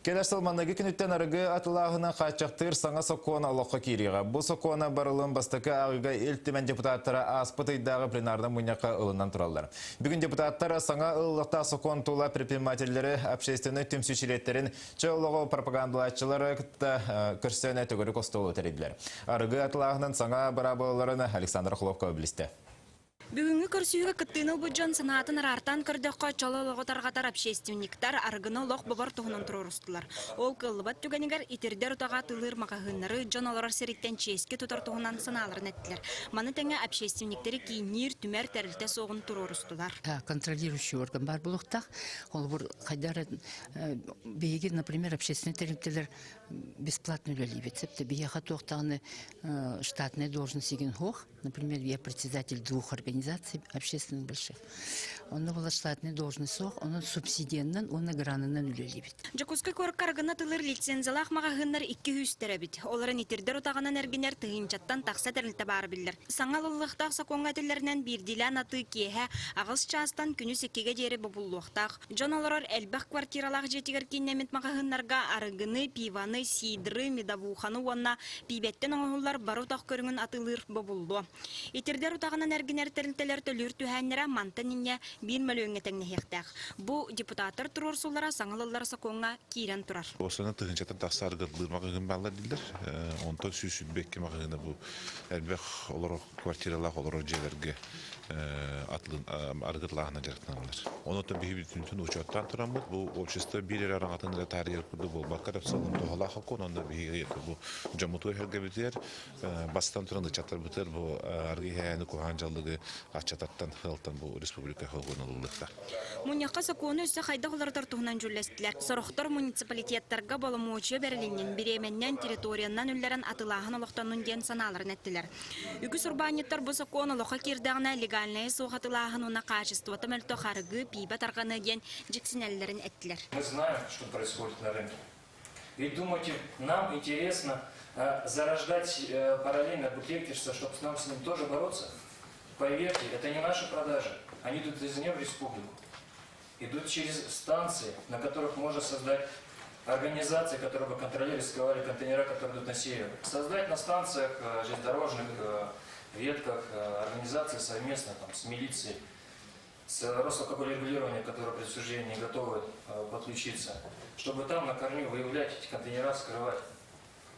Кэлэр сыл маныгы күнүттэн арыгы атылааһынан хааччахтыыр саҥа сокуон олоххо киириэҕэ. Бу сокуона барылын бастакы ааҕыыга Ил Түмэн депутаттара ааспыт ыйдааҕы пленарнай мунньахха ылынан тураллар. Бүгүн депутаттар саҥа ылыллыахтаах сокуон тула предпринимателлэри, общественнай түмсүү чилиэттэрин, чөл олоҕу пропагандалааччылары кытта көрсөн төгүрүк остуолу тэрийдилэр. Арыгы атылааһынын саҥа быраабылаларын Александр Хлопкова билистэ. Бүгүҥҥү көрсүһүүгэ кыттыыны ылбыт дьон санаатын араартаан көрдөххө, чол олоҕу тарҕатар общественниктар арыгыны олох бобор туһунан туруорустулар. Ол кыаллыбат түгэнигэр итирдэр утаҕа атыылыыр маҕаһыыннары дьон олорор сириттэн чиэски тутар туһунан санааларын эттилэр. Маны тэҥэ общественниктэри киинниир, түмэр тэрилтэ суоҕун туруорустулар. Контролирующий орган баар буолуохтаах. Холобур, хайдах биһиги, например, общественный тэрилтэлэр бесплатно үлэлиибит. Сөптө биһиэхэ туох даҕаны штатная должность игин суох. Например, я председатель двух организаций общественных больших. Онно была штатная должность суох, онон субсидиянан уонна гранынан үлэлиибит. Дьокуускай куоракка арыгыны атыылыыр лицензиялаах маҕаһыыннар 200 эбит. Олорон итирдэр утаҕынан эргинэр тыһыынчаттан тахса тэрилтэ баара биллэр. Саҥа ылыллыахтаах сокуоҥҥа этиллэринэн биирдиилээн атыы киэһэ аҕыс чаастан күнүс иккигэ диэри бобуллуохтаах. Дьон олорор элбэх квартиралаах дьиэтигэр кииннэммит маҕаһыыннарга арыгыны, пивоны, сидры, медовуханы уонна Пиибэттэн оҥоһуллар бары утах көрүҥүн атыылыыр бобуллуо. Итирдэр утаҕынан эргинэр тэрилтэлэр төлүүр түһээннэрэ мантан инньэ биир мөлүйүөҥҥэ тэҥнэһиэхтээх. Бу депутаттар туруорсуулара саҥа ылыллар сокуоҥҥа киирэн турар. Уосана тыһыынчаттан тахса арыгылыыр маҕаһыын бааллар дииллэр. Онтон 122 маҕаһыына бу элбэх олорор квартиралаах олорор дьиэлэргэ арыгылааһына дьарыктаналлар. Онон биһи бүтүнтүн учуоттаан тураммыт, бу общество биир эрэ араҥатын эрэ таарыйар курдук буолбакка, сылын туһалаах сокуон, онно биһиги бу дьоммутугар сэргэбитигэр, бастан туран ыччаттарбытыгар бу аргы иһээни куһаҕан дьаллыгы аччатартан сыалтан бу республика сокуон ылыллыахта. Мунньахха сокуону өссө хайдах уларытар туһунан дьүүллэстилэр. Сорохтор муниципалитеттарга боломуочуйа бэрилиннин, бириэмэннэн, территориянан үллэрэн атыылааһын олохтоннун диэн санааларын эттилэр. Үгүс урбаанньыттар бу сокуон олоххо киирдэҕинэ легальнайа суох атылааһын уонна хаачыстыбата мөлтөх арыгы, пиибэ тарҕаныа диэн дьиксинэллэрин эттилэр. Мы знаем, что происходит на рынке. Ведь думаете, нам интересно зарождать параллельно букмекерство, чтобы нам с ним тоже бороться? Поверьте, это не наши продажи. Они идут извне в республику. Идут через станции, на которых можно создать организации, которые бы контролировали, скрывали контейнера, которые идут на север. Создать на станциях железнодорожных ветках организации совместно там, с милицией, с Росалкогольрегулированием, которое при обсуждении готовы подключиться, чтобы там на корню выявлять эти контейнера, скрывать.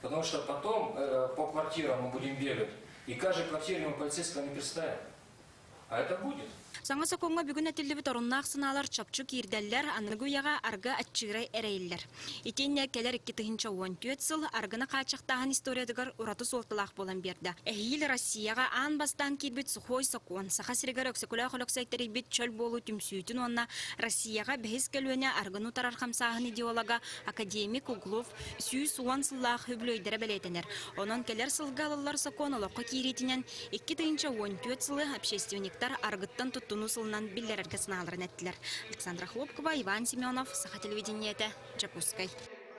Потому что потом по квартирам мы будем бегать, и каждой квартире мы полицейского не представим. А это будет. Саҥа сокуоҥҥа бүгүн этиллибит оруннаах санаалар чопчу киирдэллэр, аныгы үйэҕэ аргы аччыырай эрэйиллэр. Итиэннэ кэлэр 2014 сыл аргыны хааччахтааһын историятыгар ураты суолталаах буолан биэрдэ. Эһиил Россияҕа аан бастаан киирбит сухой сокуон, Саха сиригэр Өксөкүлээх Өлөксөй тэрийбит чөл буолуу түмсүүтүн уонна Россияҕа бэһис көлүөнэ аргыны утарар хамсааһын идеолога академик Углов 110 сыллаах үбүлүөйдэрэ бэлиэтэнэр. Онон кэлэр сылга ылыллар сокуон олоххо киириитинэн 2014 сылы общественниктар арыгыттан туттунуу сылынан биллэрэргэ санааларын эттилэр. Александра Хлопкова, Иван Семенов, Саха телевидениетэ, Дьокуускай.